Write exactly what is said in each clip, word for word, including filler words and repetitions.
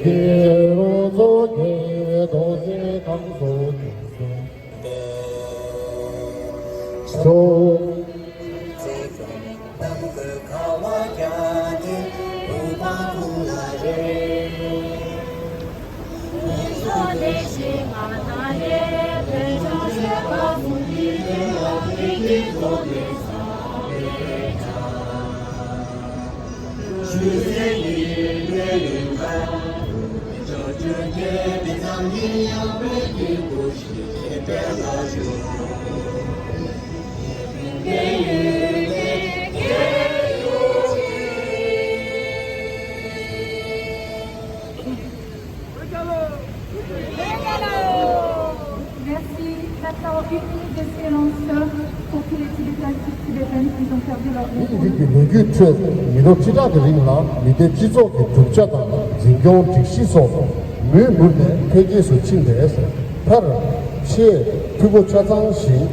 ཀྱི་རོ་ཚོགས་ཀྱི་རྡོ་རྗེ་ཁམས་སུ་ཁྱབ་སོང་། Merci. Maintenant, une minute de silence pour tous les Tibétains et Tibétaines qui ont perdu leur maison. མི་རིགས་ཀྱི་ལོ་རྒྱུས་ཁྲོད་མི་ལོ་ཁྲི་ཕྲག་གི་རིང་ལ་མི་སྡེ་སྤྱི་ཚོགས་ཀྱི་གྲུབ་ཆ་དང་འཛིན་སྐྱོང་སྒྲིག་གཞི་སོགས་མུ་མཐུད་ནས་འཕེལ་རྒྱས་སུ་ཕྱིན་པས། མཐར་ཆེས་འཐུས་སྒོ་ཆ་ཚང་ཞིང་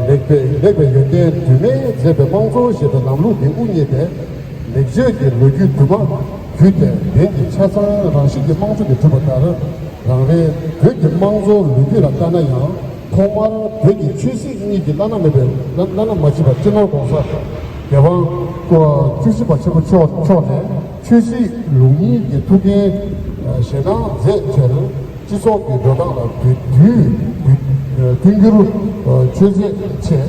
ལེགས་པའི་ལེགས་པའི་ཡོན་ཏན་དུ་མས་མཛེས་པའི་དམངས་གཙོ་ཞེས་པའི་ལམ་ལུགས་འདི་དབུ་བརྙེས་ཏེ། ལེགས་བཅོས་ཀྱི་ལོ་རྒྱུས་དུ་མ་བརྒྱུད་དེ་བོད་ཀྱི་ཆ་ཚང་རང་བཞིན་གྱི་དམངས་གཙོ་དེ་གྲུབ་པ་ལྟར། རང་རེའི་བོད་ཀྱི་དམངས་གཙོའི་ལོ་རྒྱུས་ལ་ལྟ་ན་ཡང་། ཐོག་མར་བོད་ཀྱི་ཆོས་སྲིད་གཉིས་ཀྱི་བླ་ན་མེད་པའི་བླ་བླ་ན་མ་མཆིས་པ་སྤྱི་ནོར་༸གོང་ས་༸རྒྱལ་དབང་བཅུ་བཞི་པ་ཆེན་པོ་མཆོག་མཆོག་ནས་ཆོས་སྲིད་ལུགས་གཉིས་ཀྱི་ཐུགས་འགན་བཞེས་གནང་མཛད་ཕྱིར། སྤྱི་ཚོགས་ཀྱི་འགྲོ་སྟངས་ལ་དུས་དུས་དུས་མཐུན་འགྱུར་ཆོས་མཛད་ཆེད།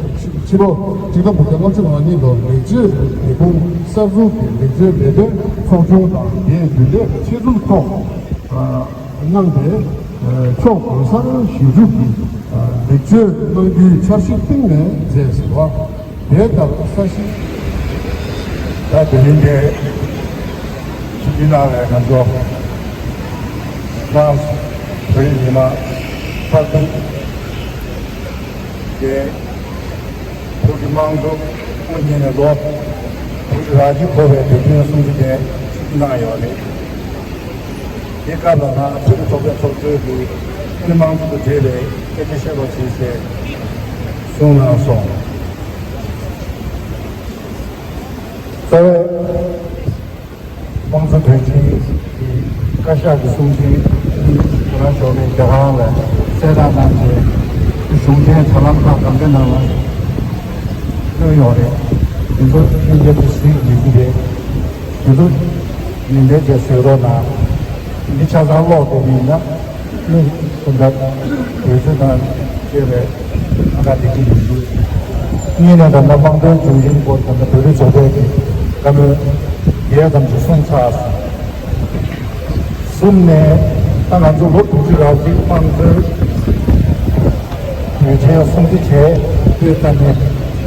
ཕྱི་ལོ་ཆིག་སྟོང་དགུ་བརྒྱ་ལྔ་བཅུ་ང་གཉིས་ལོར་ལེགས་བཅོས་ལས་ཁུངས་གསར་འཛུགས་ཀྱི་ལེགས་བཅོས་ལས་དོན་ཚོགས་ཆུང་དང་དེའི་མདུན་ལས་ཆེད་འཛུགས་ཐོག་གནང་སྟེ། ཕྱོགས་གང་སར་ཞིབ་འཇུག་གིས་ལེགས་བཅོས་གནང་རྒྱུའི་འཆར་གཞི་གཏིང་ནས་མཛད་ཟེར་བ། དེ་ལྟར་ས་གཞི། ད་དེ་རིང་འདིར་ཕྱི་རྒྱལ་ནང་ལ་ང་ཚོ་ཧྥ་རན་སི་བོད་རིགས་མི་མང་ཚོགས་འདུ་དེ། བོད་ཀྱི་དམངས་གཙོ་དབུ་བརྙེས་ནས་ལོ་དྲུག་ཅུ་རེ་གཅིག་འཁོར་བའི་དུས་སྟོན་སྲུང་བརྩི་དེ་གནང་ཡོད་རེད། དེ་སྐབས་ལ་ང་བོད་ཀྱི་ཚོགས་པའི་ཚོགས་གཙོས་ཀྱི་དམངས་གཙོ་དང་འབྲེལ་བའི་སྐད་ཆ་བཤད་རོགས་གྱིས་ཞེས་གསུངས་གནང་སོང་། རྩ་བའི་དམངས་གཙོ་དོན་ཆེན་གྱི་བཀའ་ཤག་གི་གསུང་འཕྲིན་གྱིས་ཁོ་རང་ཞོགས་པའི་རྒྱ་གར་ལ་གསལ་བསྒྲགས་གནང་རྗེས། གཞུང་འབྲེལ་དྲ་ལམ་ཁག་གང་གའི་ནང་ལ་ཐོན་ཡོད་རེད། དེ་ཚོ་སྙིང་རྗེ་དང་གཟིགས་ཡོད་ཀྱི་རེད། དེ་ཚོ་ཉིན་དེ་རྗེས་བཟོས་རོགས་གནང་། འདི་ཆ་ཚང་ཀློག་དེ་མིན་ན། ནི་ཁོ་འདྲ་དུས་ཚོད་དང་བཅས་པའི་ཨ་ཁ་བདེ་སྐྱིད་ཡིན་གྱི། གཉིས་ནས་ད་ལྟ་དམངས་དོན་འབྱུང་རིམ་སྐོར་ད་ལྟ་བོད་རིགས་ཚོགས་པའི་གི་བཀའ་མོལ་རྒྱས་ཙམ་ཞིག་གསུངས་ཚར་སོང་། གསུམ་ནས་ད་ང་ཚོ་ལོ་དྲུག་ཅུ་རེ་གཅིག་དམངས་གཙོའི་དུས་ཆེན་སྲུང་བརྩི་བྱས་པའི་ཐད་ནས་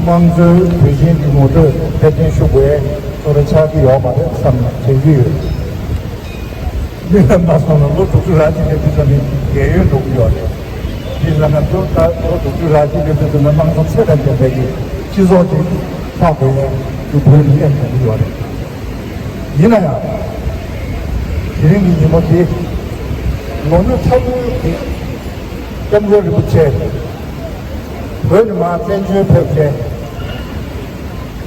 དམངས་གཙོའི་དུས་ཆེན་གྱི་ངོ་སྤྲོད་འཕྲལ་བསྟུན་ཞུ་དགོས་ཚོར་ཆགས་ཀྱི་ཡོད་མ་རེད་བསམ་ནས་དྲན་གྱི་ཡོད། མི་ལ་མ་སོང་ན་ལོ་དྲུག་ཅུ་རེ་གཅིག་དེ་དུས་ཙམ་ནས་རྒས་ཡོལ་འགྲོ་གི་ཡོད་རེད། དེ་ལ་ང་ཚོ་ད་ལོ་དྲུག་ཅུ་རེ་གཅིག་དེ་དུས་ཙམ་ནས་དམངས་གཙོ་ཚད་དང་ལྡན་པའི་གི་སྤྱི་ཚོགས་ཅིག་ཆགས་དགོས་ཡས་ཀྱི་བོད་ནས་ཨེ་འགྲོ་གི་ཡོད་རེད། ཡིན་ན་ཡང་། དེ་རིང་གི་ཉིན་མོ་འདི་ལོ་ན་ཚ་བོའི་གི་སྐྱབས་མགོན་རིན་པོ་ཆེ་བོད་ནས་མར་བཙན་བྱོལ་ཕེབས་མཁན།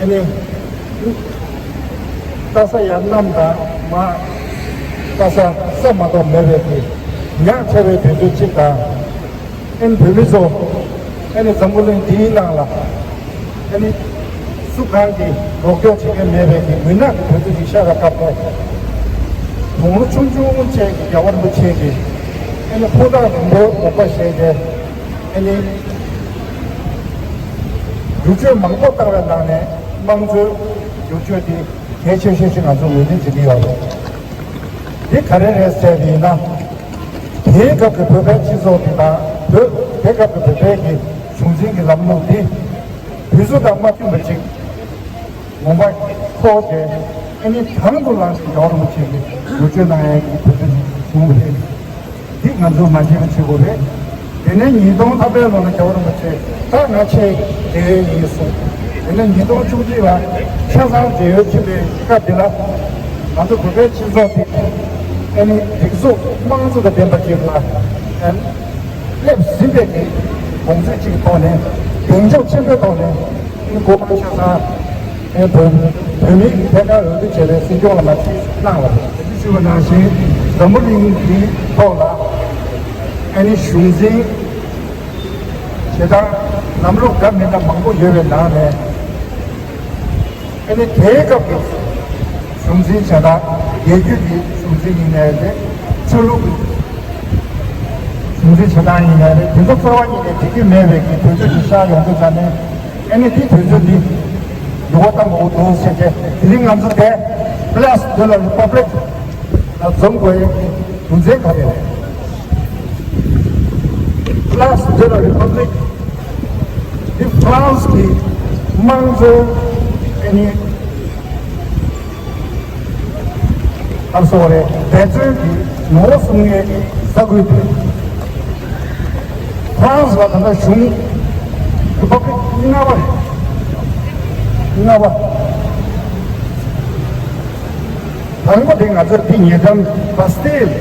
ཨ་ནི། ལྟ་ས་ཡར་གནམ་དང་མར་ལྟ་ས་ས་མ་གཏོགས་མེད་པའི་གི་ཉག་ཕྲ་བའི་དུས་ཚོད་ཅིག་དང་། ཨ་ནི་བོད་མི་ཚོ་ཨ་ནི་འཛམ་བུ་གླིང་འདིའི་ནང་ལ་ཨ་ནི་སུ་གང་གིས་རོགས་སྐྱོར་བྱེད་མཁན་མེད་པའི་གི་མུན་ནག་གི་དུས་ཚོད་ཅིག་ཤར་བའི་སྐབས་དེར། དུང་ལོ་ཆུང་ཆུང་ཅན་གྱི་རྒྱལ་བ་རིན་པོ་ཆེ་གིས་ཨ་ནི་ཕོ་བྲང་རིན་པོའི་དགོངས་པ་བཞེས་ཏེ། ཨ་ནི། སྒྱུར་བཅོས་མང་པོ་བཏང་བའི་ནང་ནས་དམངས་གཙོའི་སྒྱུར་བཅོས་དེ་གལ་ཆེ་ཤོས་ཤིག་ང་ཚོ་ངོས་འཛིན་བྱེད་ཀྱི་ཡོད་རེད། འདི་ག་རེ་རེད་ཟེར་བ་ཡིན་ན། དེའི་སྐབས་ཀྱི་བོད་པའི་སྤྱི་ཚོགས་དེ་དང་བོད་དེ་སྐབས་ཀྱི་བོད་པའི་གི་གཞུང་འཛིན་གྱི་ལམ་ལུགས་དེ་དུས་ཚོད་དང་མ་མཐུན་པ་ཅིག་ངོ་མ་ཁོག་དེ་ཨ་ནི་དང་དུ་བླངས་ཤིང་རྒྱལ་བ་རིན་པོ་ཆེ་གིས་བསྒྱུར་བཅོས་གནང་ཡས་ཀྱི་དུས་ཚོད་ཅིག་བྱུང་བ་རེད། འདི་ང་ཚོ་མ་བརྗེད་པ་བྱེད་དགོས་རེད། དེ་ནས་ཉིས་སྟོང་ཐམ་པའི་ལོ་ལ་རྒྱལ་བ་རིན་པོ་ཆེ་ད་ང་ཆེས་དེ་ཡིན་གསུངས། དེ་ནས་ཉིས་སྟོང་བཅུ་གཅིག་ལ་ཆ་ཚང་བགྲེས་ཡོལ་ཕྱིན་པའི་སྐབས་འདི་ལ། ང་ཚོ་བོད་པའི་སྤྱི་ཚོགས་འདི་ཨ་ནི་སྒྲིག་འཛུགས་དམངས་གཙོ་དང་ལྡན་པ་ཅིག་ལ་ཨ་ནི་སླེབས་ཟིན་པའི་གི་དགོངས་ཚུལ་ཅིག་གི་ཐོག་ནས་གདེང་འཇོག་ཆེན་པོའི་ཐོག་ནས་ཨ་ནི་གོ་སྐབས་ཆ་ཚང་ཨ་ནི་བོད་བོད་མིའི་གི་ཐད་ཀར་འོས་བསྡུ་བྱས་པའི་སྲིད་སྐྱོང་ལ་མ་ཚིག་གནང་བ་རེད། དེ་ཞུས་པ་ནང་བཞིན་ འཛམ་བུ་གླིང་གི་ཐོག་ལ་ཨ་ནི་གཞུང་འཛིན་བྱེད་སྟངས་ལམ་ལུགས་འདྲ་མི་འདྲ་མང་པོ་ཡོད་པའི་ནང་ནས། ཨ་ནི་དེའི་སྐབས་ཀྱི་གཞུང་འཛིན་བྱེད་སྟངས། རྒྱལ་རྒྱུད་ཀྱི་གཞུང་འཛིན་ཡིན་ནའི་རེད། ཆོས་ལུགས་ཀྱི་གཞུང་འཛིན་བྱེད་སྟངས་ཡིན་ནའི་རེད། དེ་ཚོ་རྩ་བ་ཉིད་ནས་འགྲིག་གི་མེད་པའི་གི་དུས་ཚོད་ཅིག་ཤར་ཡོང་དུས་ཙ་ནས། ཨ་ནི་དེ་དུས་ཚོད་འདི་འགྱུར་བ་གཏང་དགོས་འདུག་ཟེར་ཏེ། དེ་རིང་ང་ཚོ་དེ་Place de la République ལ་འཛོམས་དགོས་ཡས་ཀྱི་རྒྱུ་མཚན་ག་རེ་རེད། Place de la République འདི་ཧྥ་རན་སི་གི་དམངས་གཙོའི་ཨ་ནི། ཨ་སོ་རེད། འབད་བརྩོན་གྱི་ངོ་བོ་གསུང་ཡས་ས་ཁུལ་དེ། ཧྥ་རན་སི་ལ་ད་ལྟ་གཞུང་རི་པབ་ལིག་ལྔ་པ་རེད། ལྔ་པ། དང་པོ་དེ་ང་ཚོ་འདི་ཉེ་འགྲམ་བ་སི་ཊི་ལི་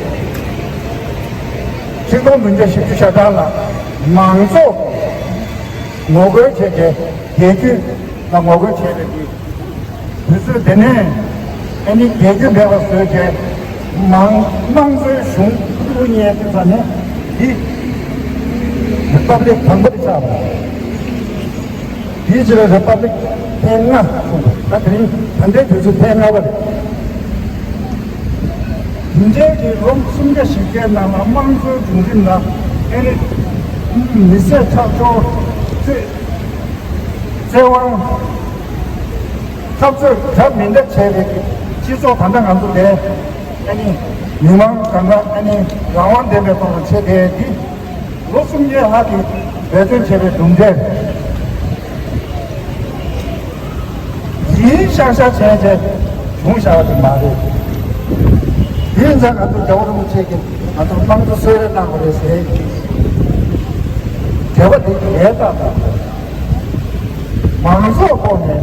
ཆིག་སྟོང་བདུན་བརྒྱ་བཞི་བཅུ་ཞེ་གྲངས་ལ་མང་གཙོ་ངོ་རྒོལ་བྱས་ཏེ། རྒྱལ་རྒྱུད་ལ་ངོ་རྒོལ་བྱས་པའི་དུས། དུས་ཚོད་དེ་ནས་ཨ་ནི་རྒྱལ་རྒྱུད་མེད་པ་བཟོས་བྱས། མང་དམངས་གཙོའི་གཞུང་དབུ་བརྙེས་དུས་ཙ་ནས་འདི་རི་པབ་ལིག་དང་པོ་དེ་ཆགས་པ་རེད། དེའི་ཕྱིར་རི་པབ་ལིག་ཐེངས་ལྔ་གསུངས་པ་རེད། ད་དེ་རིང་ད་ལྟའི་དུས་ཚོད་ཐེངས་ལྔ་པ་རེད། དེ་འདྲའི་གི་ལོ་སུམ་བརྒྱ་བཞི་བརྒྱའི་ནང་ལ་དམངས་གཙོའི་སྒྲུང་རིམ་ལ་ཨ་ནི་མི་བསད་ཁྲག་སྦྱོར། བཙན་དབང་འཐབ་རྩོད་འདྲ་མི་འདྲ་བྱས་པའི་སྤྱི་ཚོགས་ད་ལྟ་ང་ཚོ་འདིར་ཨ་ནི་མི་མང་གང་ག་ཨ་ནི་རང་དབང་ལྡན་པའི་ཐོག་ལ་བྱས་བསྡད་འདི་ལོ་སུམ་བརྒྱའི་ལྷག་གི་འབད་བརྩོན་བྱས་པའི་གྲུབ་འབྲས། ཡིན་ཤག་ཤག་བྱས་བྱས་བྱུང་བཞག་པ་ཞིག་མ་རེད། དེ་ཡིན་ཙང་ང་ཚོ་རྒྱལ་བ་རིན་པོ་ཆེ་གིས་ང་ཚོར་དམངས་གཙོ་གསོལ་རས་གནང་དགོས་རེད་ཟེར། དྲི་བ་འདི་ལས་ལྟ་དང་། མང་ཚོགས་ཐོག་ནས་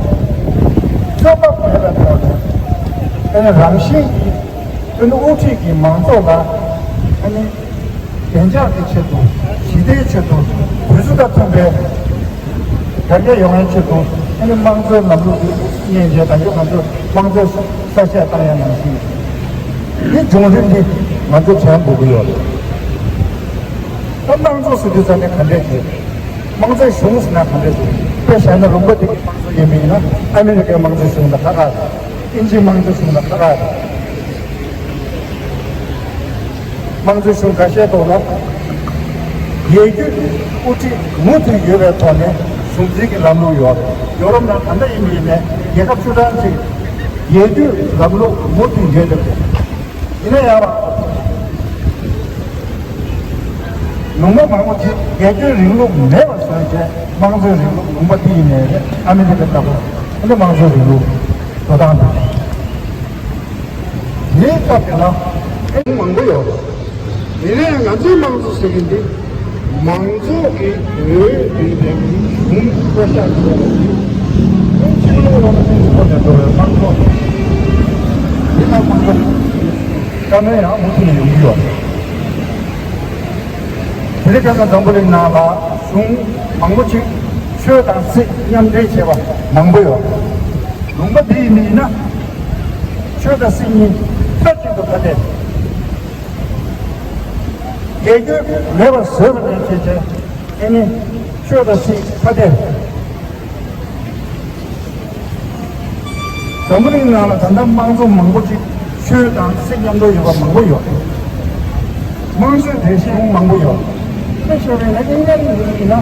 ཚོད་བགམ་མེད་པའི་ཐོག་ནས། ཨ་ནི་རང་བཞིན་གྱིས་ཨ་ནི་དབུ་ཁྲིད་ཀྱིས་མང་ཚོགས་ལ་ཨ་ནི་བདེ་འཇགས་ཀྱི་ཆེད་དུ། ཞི་བདེའི་ཆེད་དུ། དུས་ཚོད་དང་མཐུན་པའི་དར་རྒྱས་ཡོང་བའི་ཆེད་དུ། ཨ་ནི་དམངས་གཙོའི་ལམ་ལུགས་ཀྱི་སྙན་ཞལ་དང་། ང་ཚོ་དམངས་གཙོའི་ས་བཤད་བཏང་ཡ་ནང་བཞིན། འདི་བྱུང་རིམ་འདི་ང་ཚོ་དྲན་དགོས་ཀྱི་ཡོད་རེད། ད་དམངས་གཙོ་ཟེར་དུས་ཙམ་ནས་ག་འདྲས་བྱེད། དམངས་གཙོའི་གཞུང་ཟེར་ན་ག་འདྲས་བྱེད། དཔེ་བཞག་ན་ལུང་པ་འདི་གི་དམངས་གཙོ་ཡིན་པ་ཡིན་ན་ཨ་མི་རི་ཀའི་དམངས་གཙོའི་གཞུང་དང་ཁ་ཁ་རེད། དབྱིན་ཇིའི་དམངས་གཙོའི་གཞུང་དང་ཁ་ཁ་རེད། དམངས་གཙོའི་གཞུང་ཁ་ཤས་ཐོག་ལ་རྒྱལ་རྒྱུད་དབུ་ཁྲིད་མུ་མཐུད་ཡོད་པའི་ཐོག་ནས་གཞུང་འཛིན་གྱི་ལམ་ལུགས་ཡོད་རེད། ཡོ་རོབ་ནང་ད་ལྟ་ཡིན་པ་ཡིན་ནའི་རྒྱལ་ཁབ་བཅུ་གྲངས་གཅིག་རྒྱལ་རྒྱུད་ལམ་ལུགས་མུ་མཐུད་ཡོད་བསྡད་པ་རེད། ཡིན་ན་ཡང་། ལུང་པ་མང་པོ་ཅིག་རྒྱལ་རྒྱུད་རིང་ལུགས་མེད་པ་བཟོས་བྱས་དམངས་གཙོའི་རིང་ལུགས། ལུང་པ་འདི་ཡིན་ནའི་རེད། ཨ་མི་རི་ཀ་ལྟ་བུ། ཨ་ནི་དམངས་གཙོའི་རིང་ལུགས་འགྲོ་སྟངས་དང་། དེའི་སྐབས་དེ་ལ་ཨེ་མང་པོ་ཡོད་རེད། ཡིན་ནའི་ང་ཚོའི་དམངས་གཙོ་ཟེར་གྱི་འདི་མང་ཚོགས་ཀྱི་འོས་བསྡུ་བའི་གཞུང་བཀོད་ཤག་ཡོད་པ་འདི། ཁྱིམ་ལུང་ལོ་ན་ཚན་གྱི་ཐོག་ནས་འགྲོ་བའི་དམངས་གཙོ། འདི་ལ་དམངས་གཙོ་བཀའ་མོལ་ཡང་མུ་མཐུད་ནས་ཡོང་གི་ཡོད་རེད། དེ་རིང་ཁ་སང་འཛམ་བུ་གླིང་ནང་ལ་གཞུང་མང་པོ་ཅིག་ཆོས་དང་སྲིད་མཉམ་འབྲེལ་བྱས་པ་མང་པོ་ཡོད། ལུང་པ་འདི་ཡིན་ན་ཆོས་དང་སྲིད་གཉིས་མཐའ་གཅིག་ཏུ་ཁ་གཏད། རྒྱལ་རྒྱུད་མེད་པར་བཟོས་པ་ནས་བྱས་བྱས། ཨ་ནི་ཆོས་དང་སྲིད་ཁ་གཏད། འཛམ་བུ་གླིང་ནང་ལ་ད་ལྟ་དམངས་གཙོ་མང་པོ་ཅིག་ཆོས་དང་སྲིད་མཉམ་དུ་ཡོད་པ་མང་པོ་ཡོད། དམངས་གཙོའི་དེ་བཞིན་མང་པོ་ཡོད། དཔེ་བཞག་པ་ཡིན་ན་ཨིན་ལན་ཡིན་ན་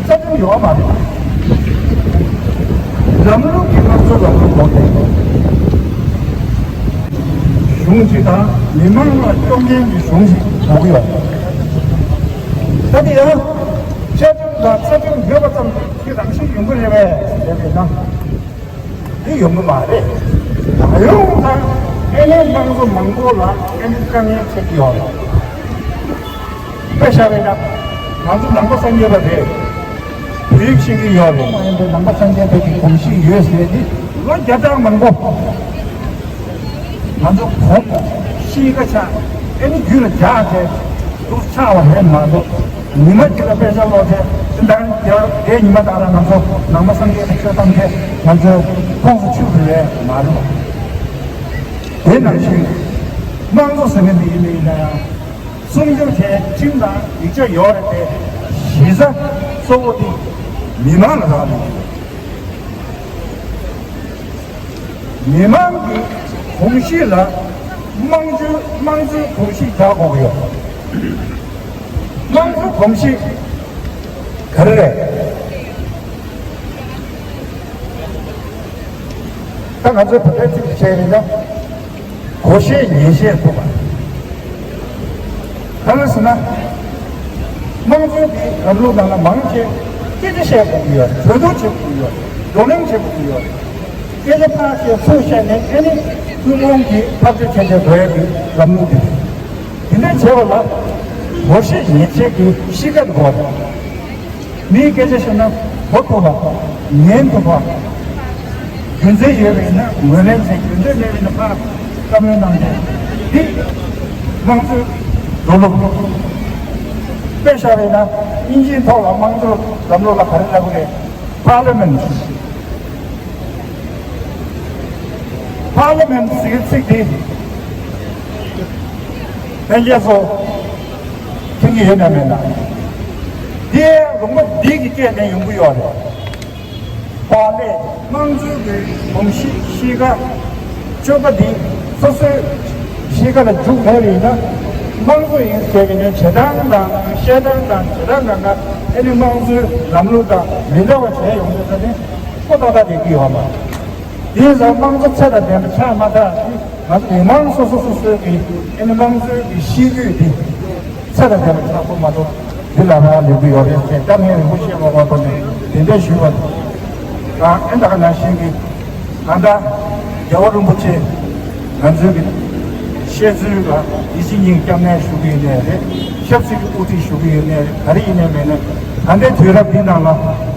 རྩ་ཁྲིམས་ཡོད་མ་རེད། ལམ་ལུགས་ཀྱི་དམངས་གཙོ་ལམ་ལུགས་ལོག་སྟེ། གཞུང་ཅིག་དང་མི་མང་ལ་སྐྱོང་མཁན་གྱི་གཞུང་ཞིག་དགོས་ཀྱི་ཡོད། ད་དེ་ཡང་བཅའ་ཁྲིམས་དང་རྩ་ཁྲིམས་ཡོད་པ་ཙམ་གྱིས་རང་བཞིན་ཡོང་གི་རེད་པས་ཟེར་བས་ན། འདི་ཡོང་གི་མ་རེད། ད་ཡོང་ཙང་ཨེ་ནས་དམངས་གཙོ་མང་པོ་ལ་ཨེ་ནས་དཀའ་ངལ་འཕྲད་ཀྱི་ཡོད་རེད། དཔེ་བཞག་པ་ཡིན་ན་ང་ཚོ་ནང་པ་སངས་རྒྱས་པ་རེད། བོད་ཡིག་ཤེས་ཀྱི་ཡོད་རེད། མ་ཡིན་པའི་ནང་པ་སངས་རྒྱས་པའི་གི་གོམས་གཤིས་ཡོད་ཟེར་ཏེ་ལོ་བརྒྱ་ཕྲག་མང་པོ་ང་ཚོ་གོམས་གཤིས་ཀ་ཆགས། ཨེ་ནི་རྒྱུད་ལ་འཇགས་བྱས་འདུག་ཆགས་པ་རེད་མ་གཏོགས། ཉི་མ་གཅིག་ལ་དཔེ་ཆ་ཀློག་བྱས་ཅི་ལྟར་དེ་ཉི་མ་དག་ལ་ང་ཚོ་ནང་པ་སངས་རྒྱས་ཀྱི་ཆོས་བཏང་བྱས་ང་ཚོའི་ཁོངས་སུ་ཆུད་པ་རེད་མ་རེད། དེ་ནང་བཞིན། དམངས་གཙོ་ཟེར་མཁན་འདི་ཡིན་མིན་ཡིན་ན་ཡང་སྲུང་སྐྱོབ་བྱེད་ཁྲིམས་དང་ཡིག་ཆ་ཡོད་རེད་དེ། གཞི་རྩ་གཙོ་བོ་དེ་མི་མང་ལ་རག་ལས་ཀྱི་ཡོད། མི་མང་གི་གོམས་གཤིས་ལ་དམངས་གཙོའི་དམངས་གཙོའི་གོམས་གཤིས་རྒྱག་དགོས་ཀྱི་ཡོད། དམངས་གཙོའི་གོམས་གཤིས་ག་རེ་རེད། ད་ང་ཚོའི་བོད་པའི་ཚིག་ཏུ་བཤད་ཡིན་ན། གོ་ཤེས་ཉན་ཤེས་ཐུབ་པ། གང་ལ་ཟེར་ན། དམངས་གཙོའི་འདི་ལམ་ལུགས་ནང་ལ་མང་ཆེ་སྐད་ཆ་བཤད་དགོས་ཀྱི་ཡོད་རེད། གྲོས་བསྡུར་བྱེད་དགོས་ཀྱི་ཡོད་རེད། བགྲོ་གླེང་བྱེད་དགོས་ཀྱི་ཡོད་རེད། སྐད་ཆ་ཕར་བཤད་ཚུར་བཤད་ནས་ཨེ་ནི་ཐུན་མོང་གི་ཐག་གཅོད་བྱེད་བྱེད་དགོས་ཡ་གི་ལམ་ལུགས་འདི་རེད། དེ་འདྲ་བྱེད་པ་ལ་ངོ་ཤེས་ཉན་ཤེས་ཀྱི་གཤིས་ཀ་དགོས་རེད། མིའི་སྐད་ཆ་བཤད་ན་གོ་ཐུབ་པ། ཉན་ཐུབ་པ། རྒྱུ་མཚན་ཡོད་པ་ཡིན་ན་ངོས་ལེན་བྱེད། རྒྱུ་མཚན་མེད་པ་ཡིན་ན་ཕར་བཀའ་མོལ་གནང་བྱས། འདི་དམངས་གཙོའི་འགྲོ་ལུགས། དཔེ་བཞག་པ་ཡིན་ན་དབྱིན་ཇིའི་ཐོག་ལ་དམངས་གཙོའི་ལམ་ལུགས་ལ་ག་རེ་ལབ་དགོས་རེད། Parliament། Parliament་ཟེར་ཚིག་འདི་ལྷན་རྒྱས་ཚོ་མཁྱེན་གྱི་ཡོད་ན་མེད་ན། འདི་ལུང་པ་འདི་གི་སྐད་ནས་ཡོང་གི་ཡོད་རེད། པཱ་ལགས་དམངས་གཙོའི་གི་གོམས་གཤིས་གཤིས་ཀ་སྤྱོད་པ་འདི་སོ་སོའི་གཤིས་ཀ་ལ་འཇུག་མེད་པ་ཡིན་ན། དམངས་གཙོ་ཡིན་ཟེར་གི་ནས་བྱེད་སྟངས་དང་བཤད་སྟངས་དང་བྱེད་སྟངས་གང་ག་ཨ་ནི་དམངས་གཙོའི་ལམ་ལུགས་དང་མི་འདྲ་བ་བྱས་ཡོང་དུས་ཙ་ནས་ཁོ་ཏག་ཏག་བསྡད་ཀྱི་ཡོད་མ་རེད། དེ་ཡིན་ཙང་དམངས་གཙོ་ཚད་དང་ལྡན་པ་ཆགས་མ་ཐག་ང་ཚོ་མི་མང་སོ་སོ་སོ་སོའི་གི་ཨ་ནི་དམངས་གཙོའི་གི་གཤིས་རྒྱུད་འདི་ཚད་དང་ལྡན་པ་ཆགས་དགོས་མ་གཏོགས་འདི་ལ་རག་ལས་ཀྱི་ཡོད་རེད་ཟེར། ད་ངས་རིན་པོ་ཆེ་ལོག་པར་ཐོག་ནས་དེ་འདྲ་ཞུས་པ་དང་། ཨ་ནི་ད་ག་ནང་བཞིན་གི་ད་ལྟ་རྒྱལ་བ་རིན་པོ་ཆེ་ང་ཚོའི་གི་བཤད་ཚུལ་ལ་ཡིད་ཆེས་སྙིང་སྐྱབས་གནས་ཞུ་གི་ཡོད་ནའི་རེད། ཆབ་སྲིད་ཀྱི་དབུ་ཁྲིད་ཞུ་གི་ཡོད་ནའི་རེད། ག་རེ་ཡིན་ནའི་མེད་ནའི་ད་ལྟའི་དུས་རབས་འདི་ནང་ལ་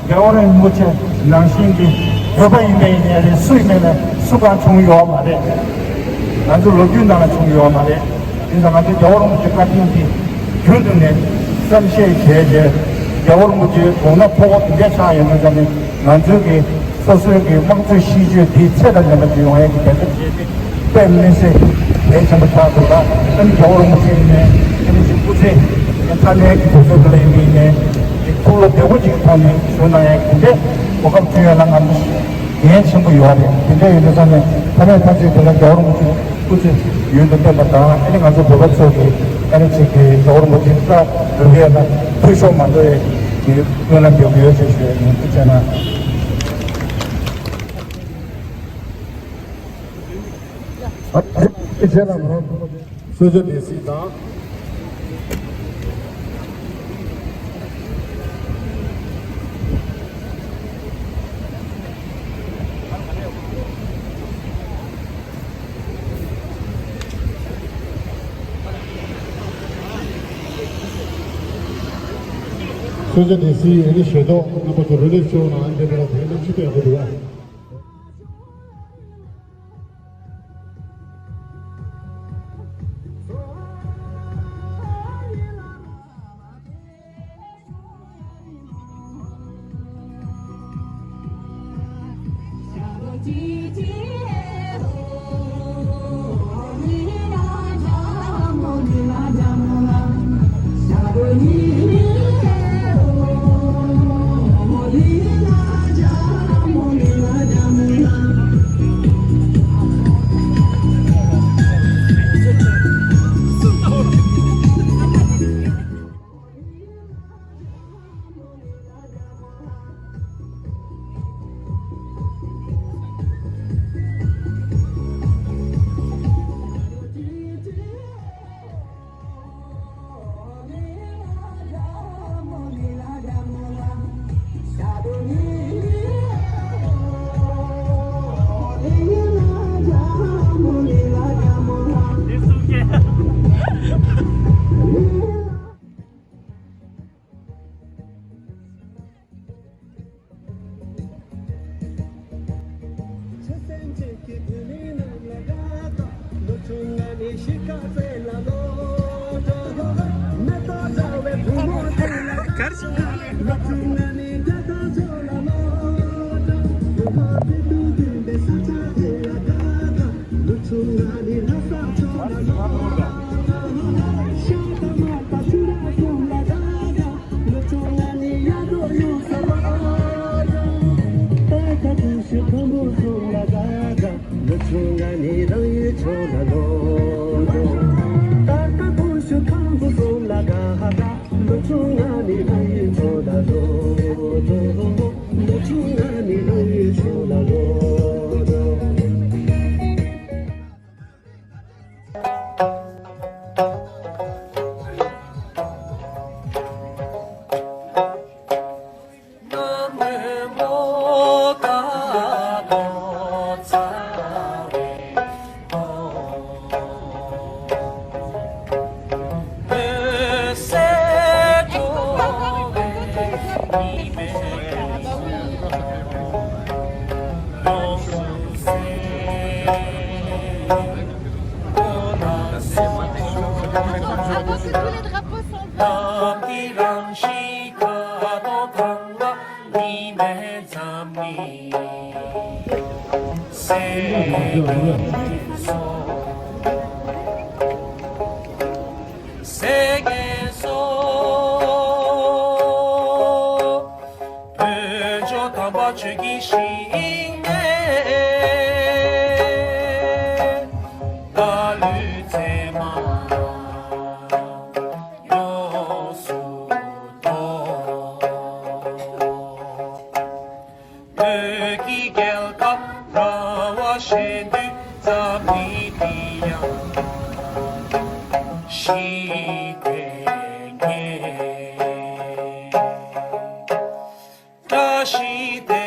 རྒྱལ་བ་རིན་པོ་ཆེ་ནང་བཞིན་གྱི་བོད་པ་ཡིན་པའི་ཡིན་ནའི་རེད། སུ་ཡིན་ནའི་རེད། སུ་གང་བྱུང་ཡོད་མ་རེད། ང་ཚོ་ལོ་རྒྱུས་ནང་ལ་བྱུང་ཡོད་མ་རེད། དེ་ཙང་ང་ཚོ་རྒྱལ་བ་རིན་པོ་ཆེ་བཀའ་དྲིན་གྱིས་རྒྱུན་དུ་ནས་བསམ་ཤེས་བྱས་བྱས་རྒྱལ་བ་རིན་པོ་ཆེའི་དགོངས་གནད་མཐོ་བོ་དེ་འདྲ་ཆགས་ཡོད་ན་ཙང་ནས་ང་ཚོའི་གི་སོ་སོའི་གི་དམངས་གཙོའི་གཤིས་སྤྱོད་དེ་ཚད་དང་ལྡན་པ་ཅིག་ཡོང་ཡས་ཀྱི་འབད་འཐབ་བྱས་ཏེ་དཔེ་མི་སྲིད་གལ་ཆེན་པོ་ཆགས་འདུག་ལ། ཨ་ནི་རྒྱལ་བ་རིན་པོ་ཆེ་ཡིན་ནའི་ཨ་ནི་ཅིག་སྐུ་ཚེ་མཐའ་མའི་གི་དུས་ཚོད་འདི་ལ་ཡིན་པ་ཡིན་ནའི་ཅིག་ཐུགས་བློ་བདེ་པོ་ཅིག་ཐོག་ནས་བཞུགས་གནང་ཡས་ཀྱི་དེ་འདྲའི་གོ་སྐབས་བསྐྲུན་ཡོད་ན་ང་ཚོ་འགན་ཆེན་པོ་ཡོད་རེད། དེ་འདྲ་ཡིན་དུས་ཙང་ནས་ཕ་མས་ཕན་ཚུན་དེ་ལ་རྒྱལ་བ་རིན་པོ་ཆེ་སྐུ་ཚེ་ཡུན་དུ་བརྟན་པ་དང་། ཨ་ནི་ང་ཚོ་བོད་པ་ཚོ་གི་ཨ་ནི་ཅིག་གི་རྒྱལ་བ་རིན་པོ་ཆེ་བཀའ་སྒྲུབ་ཡས་ལ་འཐུས་ཤོར་མ་འགྲོ་ཡས་ཀྱི་སྨོན་ལམ་རྒྱག་གི་ཡོད་ཅེས་ཞུ་ཡས་ཡིན། ཐུགས་རྗེ་གནང་། གསོལ་ཇ་སྡེ་སྲིད་དང་། གསོལ་ཇ་སྡེ་སྲིད་ཨ་ནི་ཞལ་ཏོག་རྣམ་པ་ཚོ་རོལ་ལེ་ཤོར་ནང་འདི་འདྲ་དེ་འདྲ་ཅི་སྟེ་ཡག་པོ་འདུག་ཨ། ནམ་གྱི་རང་བཞིན་ཁ་དོག་ཐང་ལ་ཉི་མའི་འཛམ་གླིང་སེང་གེ་སོགས། སེང་གེ་སོགས། བོད་ལྗོངས་དམ་པ་ཆོས་ཀྱི་ཞིང་ནས། ད་ལུས་ཚད་མ་ཡོངས་སུ་རྫོགས། བོད་ཀྱི་རྒྱལ་ཁབ་ར་བ་ཞེ་འདོད་འཛམ་གླིང་འདི་ཡང་ཞི་བདེ་རྒྱས། བཀྲ་ཤིས་བདེ་